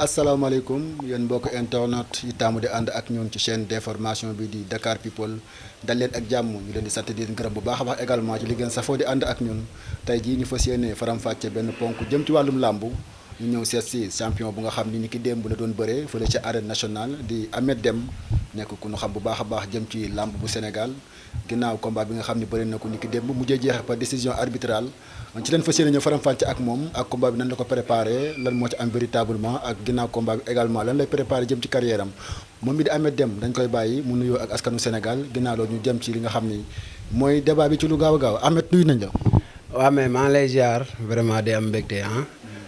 asalaamaaleykum yéen mbokk internet yi taamu di ànd ak ñun ci chaîne d'information bi di Dakar People dal leen ak jàmm ñu leen di sant di leen gërëm bu baax a baax également ci li ngeen safoo di ànd ak ñun tey jii ñu fas yéene faram-fàcce benn ponk jëm ci wàllum làmbu ñu ñëw seet si champion bu nga xam ni ki démb la doon bëree fële ci arène nationale di Ameth Dème nekk ku ñu xam bu baax a baax jëm ci làmb bu Sénégal ginnaaw combat bi nga xam ni bëri na ko ni ki démb mujjee jeexe par décision arbitrale ci leen fas yéene ñëw faram-fàcce ak moom ak combat bi nan la ko préparé lan moo ci am véritablement ak ginnaaw combat bi également lan lay préparé jëm ci carrière am moom mi di Ameth Dème dañ koy bàyyi mu nuyoo ak askanu Sénégal ginnaaw loolu ñu jëm ci li nga xam ni mooy débat bi ci lu gaaw a gaaw Ameth nuyu nañ la. waaw mais maa ngi lay ziar vraiment di am mbégte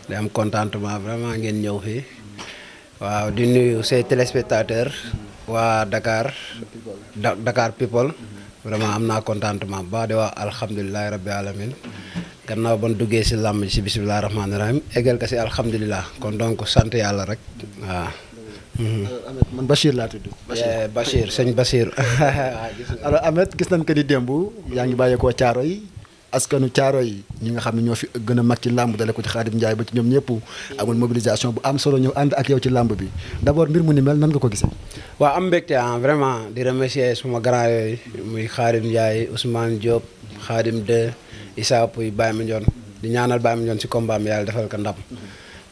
di am contentement vraiment ngeen ñëw fii waaw di nuyu say téléspectateurs waa Dakar People vraiment am naa contentement bu baax di wax alhamdulilah rabbi alamin gannaaw ban duggee si làmb si bisimilah rahmaani rahim eggal ka si alhamdulilah kon donc sant yàlla rek waaw. Ameth man Bachir laa tudd. Bachir sëñ Bachir. alors Ameth gis nañ ko di démb yaa ngi bàyyeekoo caaro yi askanu caaro yi ñi nga xam ne ñoo fi gën a mag ci làmb dale ko ci Khadim Ndiaye ba ci ñoom ñëpp amul mobilisation bu am solo ñëw ànd ak yow ci làmb bi d'abord mbir mu ni mel nan nga ko gisee. waaw am mbégte vraiment di remercier suma grand yooyu muy Khadim Ndiaye Ousmane Diop Khadim 2 Issa Pouye Baye Mandione di ñaanal Baye Mandione ci combat am yàlla defal ko ndam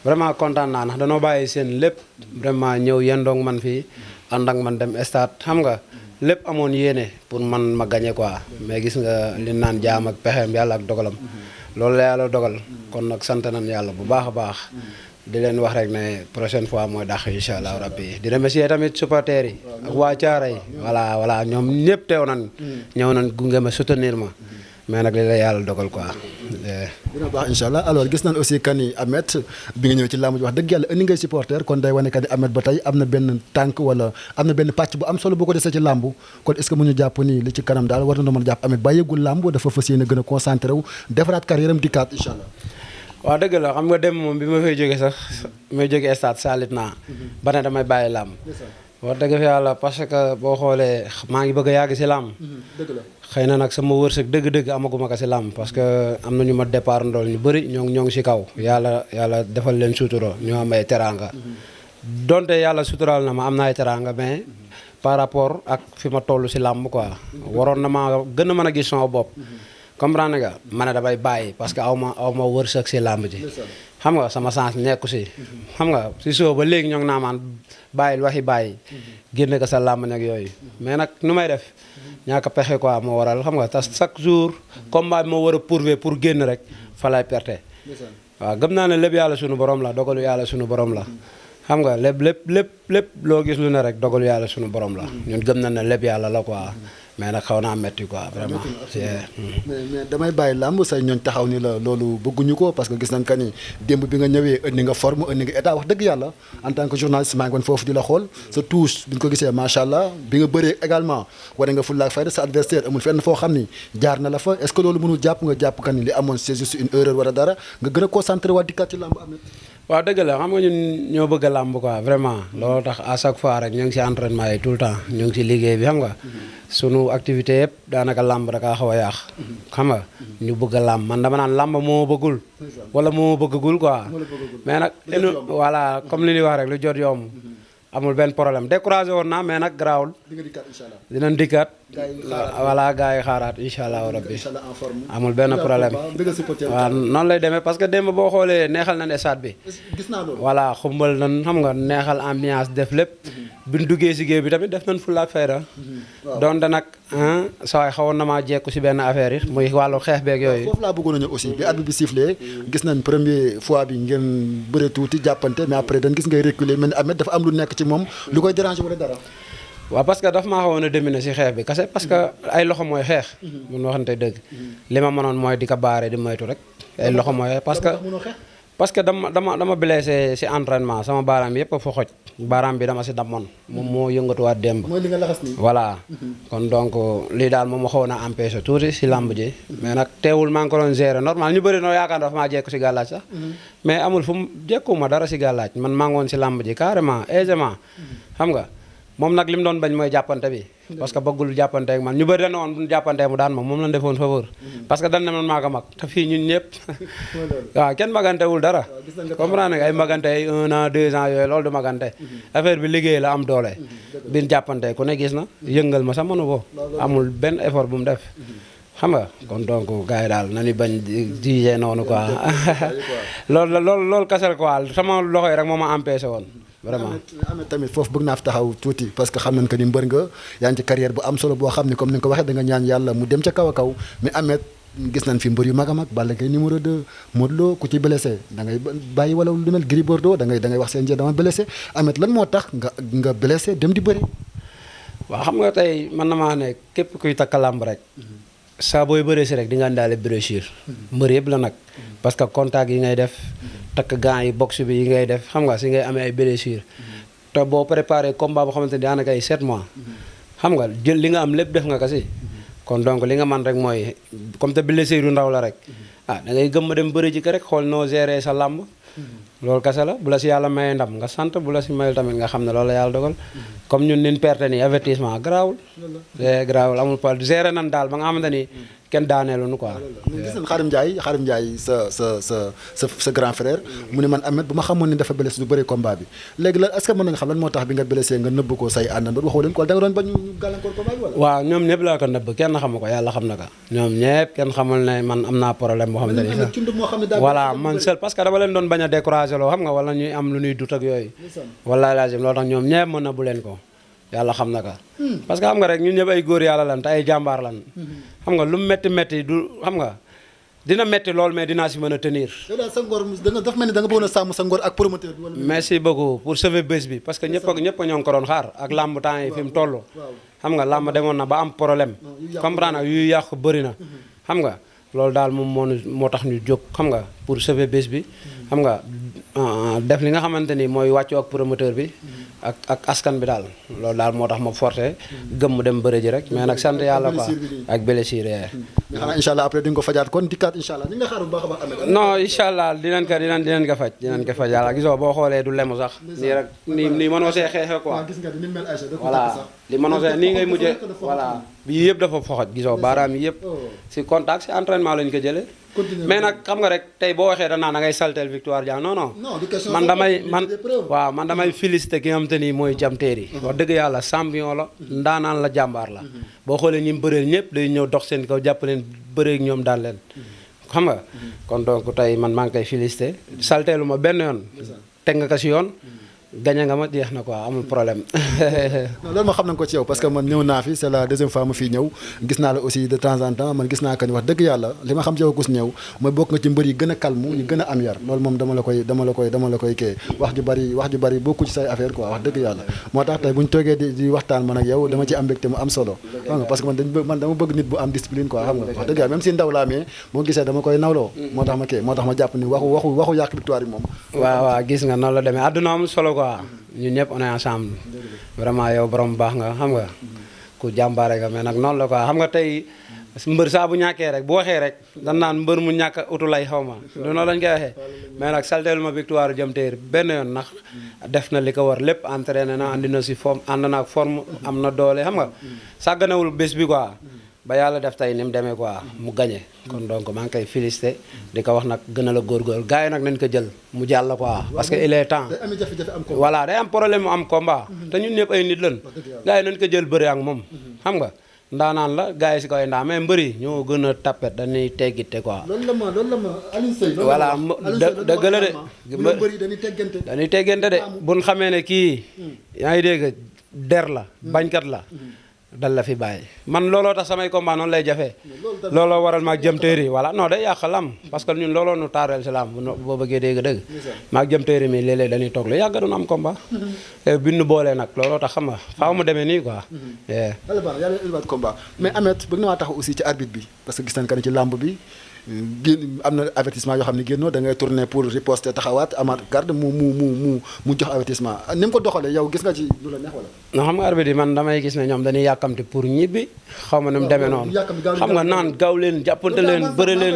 vraiment kontaan naa ndax danoo bàyyi seen lépp vraiment ñëw yendoog man fii ànd ak man dem stade xam nga lépp amoon yéene pour man ma gagné quoi mais gis nga li naan jaam ak pexeem yàlla ak dogalam loolu la yàlla dogal kon nag sant nañ yàlla bu baax a baax di leen wax rek ne prochaine fois mooy dàq incha allah rabbi di remercier tamit supporters yi ak waa Caara yi voilà ñoom ñëpp teew nañ ñëw nañ gunge ma soutenir ma mais nag li la yàlla dogal quoi. dina baax incha allah alors gis nañ aussi que ni Ameth bi nga ñëw ci làmb ji wax dëgg yàlla indi ngay supporter kon day wane que ni Ameth ba tey am na benn tànk wala am na benn pàcc bu am solo boo ko desee ci làmb kon est ce que mu ñu jàpp ni li ci kanam daal war na mën a jàpp Ameth bàyyeegul làmb dafa fas yéene gën a concentré wu defaraat carrière am dikkaat incha allah. waaw dëgg la xam nga dem moom bi ma fay jógee sax may jógee stade salit naa ba ne damay bàyyi làmb wax dëgg fi yàlla parce que boo xoolee maa ngi bëgg a yàgg si làmb dëgg la xëy na nag sama wërsëg dëgg-dëgg amaguma ko si làmb parce que am na ñu ma départ ndool ñu bëri ñoo ngi si kaw yàlla defal leen sutura ñoo am ay teraanga donte yàlla suturaal na ma am na ay teraanga mais par rapport ak fi ma toll si làmb quoi waroon na ma gën a mën a gis sama bopp comprendre nga ma ne damay bàyyi parce que aw ma wërsëg si làmb ji xam nga sama chance nekku si xam nga si soo ba léegi ñoo ngi naa maan bàyyil waxi bàyyi génne ko sa làmb nag yooyu mais nag nu may def ñaaka pexe quoi moo waral xam nga tas chaque jour combat bi moo war a prouver pour génn rek fa lay perte waaw gëm naa ne lépp yàlla sunu borom la dogalu yàlla sunu borom la xam nga lépp loo gis lu ne rek dogalu yàlla sunu borom la ñun gëm na ne lépp yàlla la quoi mais nag xaw naa metti quoi vraiment. mais damay bàyyi làmb say ñooñ taxaw ni la loolu bëgguñu ko parce que gis nañ que ni démb bi nga ñëwee indi nga forme indi nga état wax dëgg yàlla en tant que journaliste maa ngi woon foofu di la xool sa touche bi ñu ko gisee macha allah bi nga bëree également wane nga fulla ak fayda sa adversaire amul fenn foo xam ni jaar na la fa est ce que loolu mënul jàpp que ni li amoon c'est juste une erreur wala dara nga gën a concentré waa dikkaat ci làmb Ameth. waaw dëgg la xam nga ñun ñoo bëgg a làmb quoi vraiment loolu tax à chaque fois rek ñu ngi si entraînement yi tout le temps ñu ngi si liggéey bi xam nga sunu activité yëpp daanaka làmb dakaa xaw a yàq xam nga ñu bëgg a làmb man dama naan làmb moo bëggul wala moo bëggagul quoi mais nag voilà comme li ñuy wax rek lu jot yomb amul benn problème découragé woon naa mais nag garaawul dinañ dikkaat voilà gars yi xaaraat incha allah rabbi amul benn problème waaw noonu lay demee parce que démb boo xoolee neexal nañ stade bi voilà xumbal nañ xam nga neexal ambiance def lépp biñ duggee si géew bi tamit def nañ fulla ak fayda donte nag saa xawoon na maa jekku si benn affaire yi muy wàllu xeex beeg yooyu foofu laa bëggoon a ñëw aussi bi arbitre bi sifflé gis nañ première fois bi ngeen bëre tuuti jàppante mais après dañ gis ngay reculer mel ni Ameth dafa am lu nekk ci moom lu koy déranger wala dara. waaw parce que daf maa xawoon a dominer si xeex bi kase parce que ay loxo mooy xeex mun waxante dëgg li ma mënoon mooy di ko baare di moytu rek ay loxo mooy xeex parce que dama blessé si entraînement sama baaraam yëpp a fa xoj baaraam bi dama si damoon moom moo yëngatuwaat démb mooy li nga laxas nii voilà kon donc lii daal moom ma xawoon a empêché tuuti si làmb ji mais nag teewul maa ngi ko doon gérer normal ñu bëri noo yaakaar dafa maa jekku si gàllaaj sax mais amul fu mu jekkuma dara si gàllaaj man maa ngi woon si làmb ji carrément aisément xam nga moom nag li mu doon bañ mooy jàppante bi parce que bëggul jàppante ak man ñu bëri dañ woon bu ñu jàppantee mu daan moom lañ defoon faveur parce que dañ ne man maa ko mag te fii ñun ñëpp waaw kenn magantewul dara comprendre nga ay magante ay 1 an 2 ans yooyu loolu du magante affaire bi liggéey la am doole bin jàppante ku ne gis na yëngal ma sax mënu ko amul benn effort bu mu def xam nga kon donc gars yi daal nañu bañ jugé noonu quoi loolu kasal quoi sama loxo yi rek moo ma empêché woon vraiment. Ameth tamit foofu bëgg naa fi taxaw tuuti parce que xam nañ que ni mbër nga yaa ngi ci carrière bu am solo boo xam ni comme ni nga ko waxee da nga ñaan yàlla mu dem ca kaw a kaw mais Ameth gis nañ fi mbër yu mag a mag Balla Gaye numéro 2 Modou Lo ku ci blessé da ngay bàyyi wala lu mel Gris Bordeaux da ngay wax seen dama blessé Ameth lan moo tax nga blessé dem di bëri. waaw xam nga tey man na maa ne képp kuy takk làmb rek. saa booy bëree si rek di nga àndaale blessure mbër yëpp la nag parce que contact yi ngay def takk gants yi boxe bi yi ngay def xam nga si ngay amee ay blessure te boo préparé combat boo xamante ni daanaka ay 7 mois xam nga jël li nga am lépp def nga ko si kon donc li nga man rek mooy comme te blessure yu ndaw la rek da ngay gëm ma dem bëri ji ko rek xool noo gérer sa làmb loolu kese la bu la si yàlla mayee ndam nga sant bu la si mayul tamit nga xam ne loolu la yàlla dogal comme ñun nin perte nii avertissement garaawul garaawul amul pa gérer nan daal ba nga xamante ni kenn daaneelunu quoi. gis nañ Xaadim Ndiaye sa grand frère mu ne man Ameth bu ma xamoon ni dafa blessé du bëri combat bi léegi lan est-ce que mën nga xam lan moo tax bi nga blessé nga nëbb ko say àndandoor waxoo leen ko da nga doon bañ ñu gàllankoor combat bi wala. waaw ñoom ñëpp laa ko nëbb kenn xamu ko yàlla xam na ko ñoom ñëpp kenn xamul ne man am naa problème boo xamante ni sax voilà man seul parce que dama leen doon bañ a découragé loo xam nga wala ñuy am lu ñuy dut ak yooyu wala lazim loolu tax ñoom ñëpp mën na bu leen ko yàlla xam na ka parce que xam nga rek ñun ñëpp ay góor yàlla lan te ay jàmbaar lan xam nga lu mu métti du xam nga dina métti lool mais dinaa si mën a tenir. sa ngor dafa mel ni da nga bëggoon a sàmm sa ngor ak promoteur bi. merci beaucoup pour sauver bés bi parce que ñëpp a ñoo ngi ko doon xaar ak làmb temps yi fi mu toll. xam nga làmb demoon na ba am problème. comprendre yu yàqu bëri na. xam nga loolu daal moom moo tax ñu jóg xam nga pour sauver bés bi. xam nga def li nga xamante ni mooy wàccoo ak promoteur bi. ak askan bi daal loolu daal moo tax ma forcé gëm mu dem bëre ji rek mais nag sant yàlla quoi ak blessure yi. nga xam ne incha allah après di nga ko fajaat kon dikkaat incha allah ñu ngi xaar bu baax a baax. non incha allah dinañ ko faj yàlla gisoo boo xoolee du lemu sax. nii rek nii mënoo see xeexee quoi. gis nga ni mel Aïcha voilà li mënoo see nii ngay mujjee voilà bii yëpp dafa foxoj gisoo baaraam yi yëpp si contact si entraînement lañ ko jëlee. mais nag xam nga rek tey boo waxee danaa da ngay saltel victoire Dia non man damay félicité ki nga xam te ni mooy Diam Terry wax dëgg yàlla champion la ndaanaan la jàmbaar la boo xoolee ñi mu bëreel ñëpp day ñëw dox seen kaw jàpp leen bëree ak ñoom daan leen xam nga kon donc tey man maa ngi koy félicité salteelu ma benn yoon teg nga ko si yoon gañe nga ma jeex na quoi amul problème. non loolu ma xam nañ ko ci yow parce que man ñëw naa fi c'est la deuxième fois ma fii ñëw gis naa la aussi de temps en temps man gis naa que ni wax dëgg yàlla li ma xam ci yow gus ñëw mooy bokk nga ci mbër yi gën a calme yi gën a am yar loolu moom dama la koy kii wax ju bari bokku ci say affaire quoi wax dëgg yàlla moo tax tey bu ñu toogee di waxtaan man ak yow dama ci am mbégte mu am solo xam nga parce que man dama bëgg nit bu am discipline quoi xam nga wax dëgg yàlla même si ndaw laa mais moo gisee dama koy nawloo moo tax ma jàpp ni waxu yàq victoire yi moom waaw gis nga noonu la demee àdduna am solo quoi ñun ñëpp on est ensemble vraiment yow borom baax nga xam nga ku jàmbaare nga mais nag noonu la quoi xam nga tey mbër saa bu ñàkkee rek bu waxee rek dan naan mbër mu ñàkk utu lay xaw ma du noonu lañ koy waxee mais nag salteelu ma victoire Diam Terry benn yoon ndax def na li ko war lépp entraîné na andi na si forme ànd na ak forme am na doole xam nga sàgganewul bés bi quoi ba yàlla def tey ni mu demee quoi mu gagné kon donc maa ngi koy félicité di ko wax nag gën a la góorgóorlu gars yi nag nañ ko jël mu jàll quoi parce que il est temps voilà day am problème mu am combat te ñun ñëpp ay nit lañ gars yi nañ ko jël bëri ak moom xam nga ndaanaan la gars yi si koy ndaa mais mbëri ñoo gën a tapet dañuy teggite quoi loolu la ma Alioune Seye voilà dëgg la de dañuy teggante de buñ xamee ne kii yaa ngi dégg der la bañkat la dal la fi bàyyi man looloo tax samay combat noonu lay jafee looloo waral maag Diam Terry voilà non day yàq lam parce que ñun looloo nu taareel si lam boo bëggee dégg maag Diam Terry mi léeg-léeg dañuy toog lu yàgg doon am combat bi nu boolee nag looloo tax xam nga faaw mu demee nii quoi yàlla combat mais Ameth bëgg na waa tax aussi ci arbitre bi parce que gis nañ que ne ci làmb bi am na avertissement yoo xam ne génnoo da ngay tourner pour riposter taxawaat amaat garde mu jox avertissement ni mu ko doxalee yow gis nga ci lu la neex wala. non xam nga arbitre yi man damay gis ne ñoom dañuy yàkkamti pour ñibbi xaw ma nu mu demee noonu xam nga naan gaaw leen jàppante leen bëre leen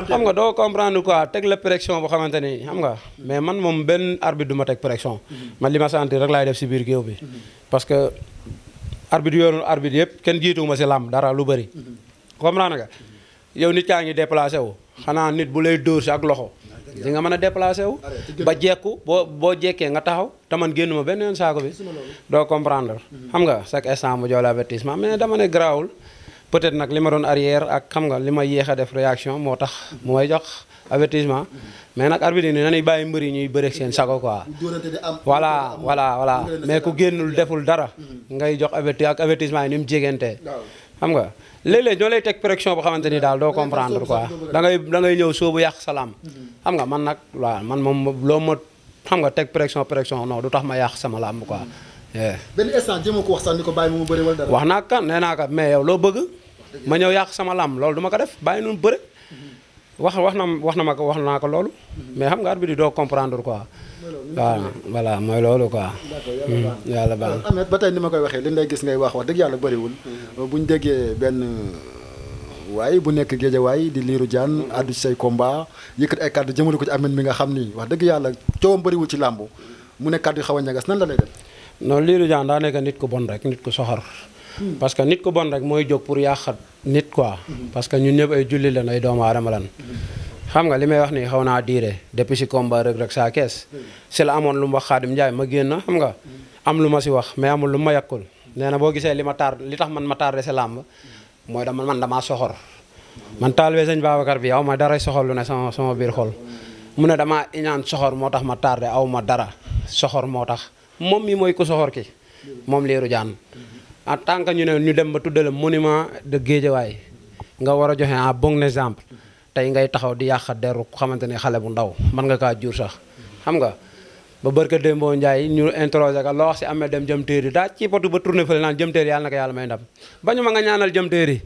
xam nga doo comprendre quoi teg la pression boo xamante ni xam nga mais man moom benn arbitre du ma teg pression man li ma sentir rek laay def si biir géew bi parce que arbitre yoonu arbitre yëpp kenn jiituwuma si làmb dara lu bëri comprendre nga yow nit kaa ngi déplacé wu xanaa nit bu lay dóor si ak loxo di nga mën a déplacé wu ba jekku boo jekkee nga taxaw te man génn ma benn yoon saako bi doo comprendre xam nga chaque instant mu jox avertissement mais dama ne garaawul peut-être nag li ma doon arrière ak xam nga li ma yéex a def réaction moo tax mu may jox avertissement mais nag arbitre ni nañuy bàyyi mbër yi ñuy bëre seen sago quoi voilà mais ku génnul deful dara ngay jox avertissement yi ni mu jegantee xam nga léeg-léeg ñoo lay teg pression boo xamante ni daal doo comprendre quoi da ngay ñëw soobu yàq salaam xam nga man nag waaw man moom loo ma xam nga teg pression non du tax ma yàq sama làmb quoi. benn instant jéem a ko wax sax ni ko bàyyi mu bëri wala dara. wax naa kan nee naa ko mais yow loo bëgg ma ñëw yàq sama làmb loolu du ma ko def bàyyi noonu bëre wax naa ko loolu mais xam nga arbitre doo comprendre quoi. waaw voilà mooy loolu quoi. yàlla baax na Ameth ba tey ni ma koy waxee li lay gis ngay wax dëgg yàlla bëriwul. bu ñu déggee benn waay bu nekk Géejawaay di Lirou Diane àddu ci say combat yëkkat ay kàddu jëmale ko ci Ameth mi nga xam ni wax dëgg yàlla coowam bëriwul ci làmb mu ne kàddu yu xaw a ñagas nan la lay def. non Lirou Diane daa nekk nit ku bon rek nit ku soxor. parce que nit ku bon rek mooy jóg pour yàqat nit quoi. parce que ñun ñëpp ay julli lan ay doomu aadama lan. xam nga li may wax nii xaw naa diire depuis si combat Reug Reug Sa Thiès si la amoon lu mu wax Khadim Ndiaye ma génn xam nga am lu ma si wax mais amul lu ma yàkkul nee na boo gisee li tax man ma tardé si làmb mooy man damaa soxor man taalibe sëñ Babacar bi aw ma dara soxor lu ne sama biir xol mu ne damaa iñaan soxor moo tax ma tardé aw ma dara soxor moo tax moom mi mooy ku soxor ki moom Lirou Diane en tant que ñu dem ba tuddale monument de Guédiawaye nga war a joxe un bon exemple tey ngay taxaw di yàq deru xamante ne xale bu ndaw mën nga kaa jur sax xam nga ba barka Dembo Ndiaye ñu interroger ka loo wax si Ameth Deme jëm téeri daa ci potu ba tourné fële naan jëm téeri yàlla na ko yàlla may ndam bañu ma nga ñaanal jëm téeri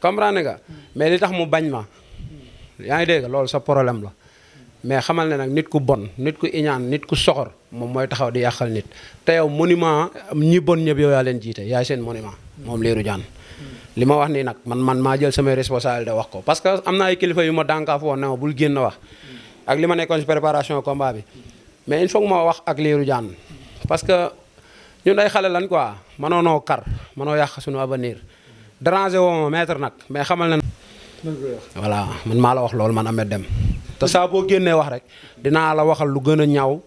comprendre nga mais li tax mu bañ ma yaa ngi dégg loolu sa problème la mais xamal ne nag nit ku bon nit ku iñaan nit ku soxor moom mooy taxaw di yàqal nit te yow monument ñi bon ñëpp yow yaa leen jiite yaay seen monument moom Lirou Diane li ma wax nii nag man maa jël samay responsabilité wax ko parce que am na ay kilifa yu ma dànkaaf woon ne ma bul génn wax ak li ma nekkoon si préparation combat bi mais il faut que ma wax ak Lirou Diane parce que ñun ay xale lan quoi mënoo noo kar mënoo yàq suñu avenir déranger woo ma maître nag mais xamal na voilà man maa la wax loolu man Ameth Deme te saa boo génnee wax rek dinaa la waxal lu gën a ñaaw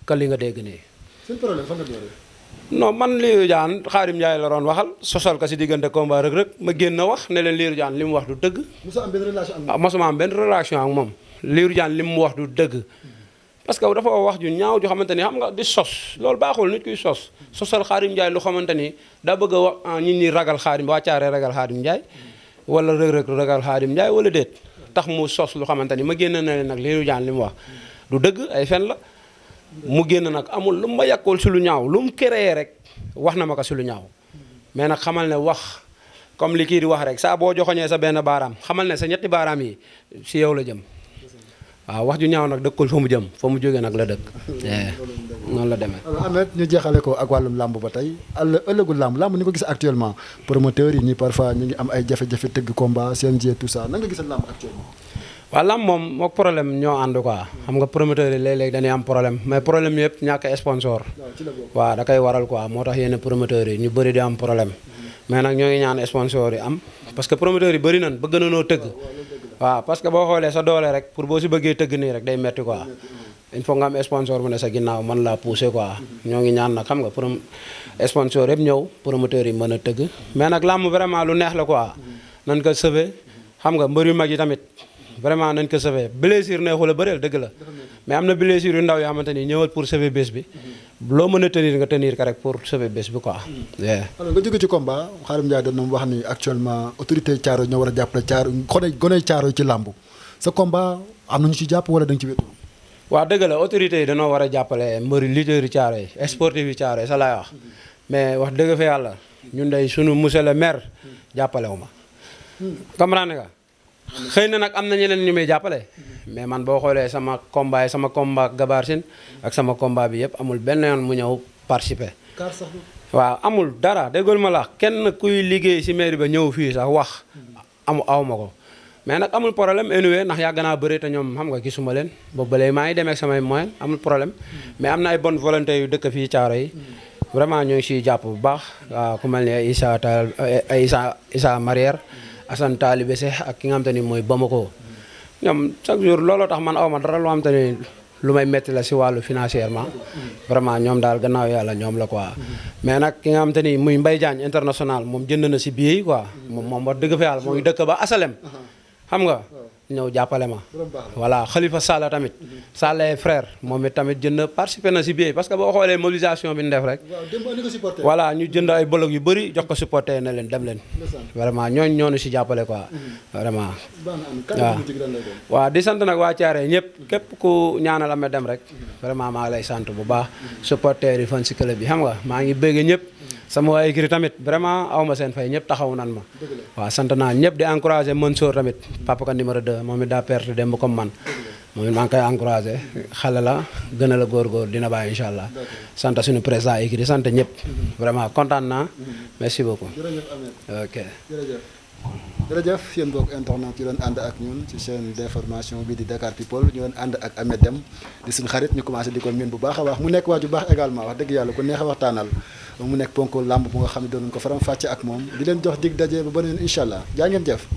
ka li nga dégg nii. seen problème fan la dooree. non man Lirou Diane Khadim Ndiaye la doon waxal sosal ko si diggante combat Reug Reug ma génn wax ne leen Lirou Diane li mu wax du dëgg. mosoo am benn relation ak moom. ah mosuma am benn relation ak moom Lirou Diane li mu wax du dëgg. parce que dafa wax ju ñaaw ju xamante ni xam nga di sos loolu baaxul nit kuy sosal Khadim Ndiaye lu xamante ni daa bëgg a wax nit ñi ragal Khadim waa Thiaré ragal Khadim Ndiaye wala Reug Reug ragal Khadim Ndiaye wala déet tax mu sos lu xamante ni ma génn na leen nag Lirou Diane li mu wax du dëgg ay fen la mu génn nag amul lu ma yàkkool si lu ñaaw lu mu créé rek wax na ma ko si lu ñaaw mais nag xamal ne wax comme li kii di wax rek saa boo joxoñee sa benn baaraam xamal ne sa ñetti baaraam yi si yow la jëm waaw wax ju ñaaw nag dëkkul fa mu jëm fa mu jógee nag la dëkk noonu la demee. alors Ameth ñu jeexale ko ak wàllum làmb ba tey ëllëgu làmb ni ko gis actuellement promoteurs yi ñi parfois ñu ngi am ay jafe-jafe tëgg combat CNG tout ça nan nga gisal làmb actuellement. waaw làmb moom mook problème ñoo ànd quoi xam nga promoteurs yi léeg-léeg dañuy am problème mais problème yëpp ñàkk sponsor. waaw da koy waral quoi moo tax yenn promoteurs yi ñu bëri di am problème mais nag ñoo ngi ñaan sponsor yi am parce que promoteurs yi bëri nañ bëgg na noo tëgg. waaw parce que boo xoolee sa doole rek pour boo si bëggee tëgg nii rek day metti quoi il faut nga am sponsor bu ne sa ginnaaw mën laa pousser quoi ñoo ngi ñaan nag xam nga sponsor yëpp ñëw promoteurs yi mën a tëgg mais nag làmb vraiment lu neex la quoi nan ko sauver xam nga mbër yu mag yi tamit vraiment nañ ko sauver blessure neexul a bëreel dëgg la mais am na blessure yu ndaw yoo xamante ni ñëwal pour sauver bés bi loo mën a tenir nga tenir ko rek pour sauver bés bi quoi. alors nga jóge ci combat Khadim Ndiaye doon wax ni actuellement autorité Thiaroye ñoo war a jàppale Thiaroye gone Thiaroye ci làmb sa combat am na ñu ci jàpp wala da nga ci wétu. waaw dëgg la autorité yi dañoo war a jàppale mbëri lutteurs yi Thiaroye yi sportif yi Thiaroye sa laay wax mais wax dëgg fa yàlla ñun day sunu monsieur le maire jàppale wu ma. comprendre nga xëy na nag am na ñeneen ñu may jàppale mais man boo xoolee sama combat Gabar Sine ak sama combat bi yëpp amul benn yoon mu ñëw participer. waaw amul dara déggool ma la kenn kuy liggéey si mairie ba ñëw fii sax wax aw ma ko mais nag amul problème anyway ndax yàgg naa bëri te ñoom xam nga gisuma leen boobu ba léegi maa ngi demee ak samay moyen amul problème mais am na ay bonne volonté yu dëkk fii caaro yi vraiment ñoo ngi siy jàpp bu baax waaw ku mel ni ay Issa Marière Assane Talibé Seck ak ki nga xam te ni mooy Bamako ñoom chaque jour looloo tax man aw ma dara loo xam te ni lu may metti la si wàllu financièrement vraiment ñoom daal gannaaw yàlla ñoom la quoi mais nag ki nga xam te ni muy Mbaye Diagne international moom jënd na si billet yi quoi moom wax dëgg fa yàlla moo ngi dëkk ba asalem xam nga ñëw jàppale ma voilà Khalifa Sall tamit Sall frère moom it tamit jënd participé na si billet parce que boo xoolee mobilisation bi ñu def rek voilà ñu jënd ay bolog yu bëri jox ko supporter na leen dem leen vraiment ñooñu si jàppale quoi vraiment waaw di sant nag waa Thiaré ñëpp képp ku ñaanal Ameth Deme rek vraiment maa ngi lay sant bu baax supporter yi fan si club bi xam nga maa ngi bëgg ñëpp sama waa écrit tamit vraiment aw ma seen fay ñëpp taxaw nan ma waaw sant naa ñëpp di encouragé Mansour tamit papa ka numéro 2 moom it daa perte démb comme man moom it maa ngi koy encouragé xale la gën a la góor dina bàyyi incha allah sant suñu président écrit sant ñëpp vraiment kontaan naa merci beaucoup ok jërëjëf yéen mbokk internet yi doon ànd ak ñun ci chaîne d'information bi di Dakar People ñu doon ànd ak Ameth Deme di suñu xarit ñu commencé di ko miin bu baax a baax mu nekk waa ju baax également wax dëgg yàlla ku neex a waxtaanal mu nekk ponk làmb bu nga xam ne doon ko faram fàcce ak moom di leen jox dig daje ba beneen incha allah jaa ngeen jëf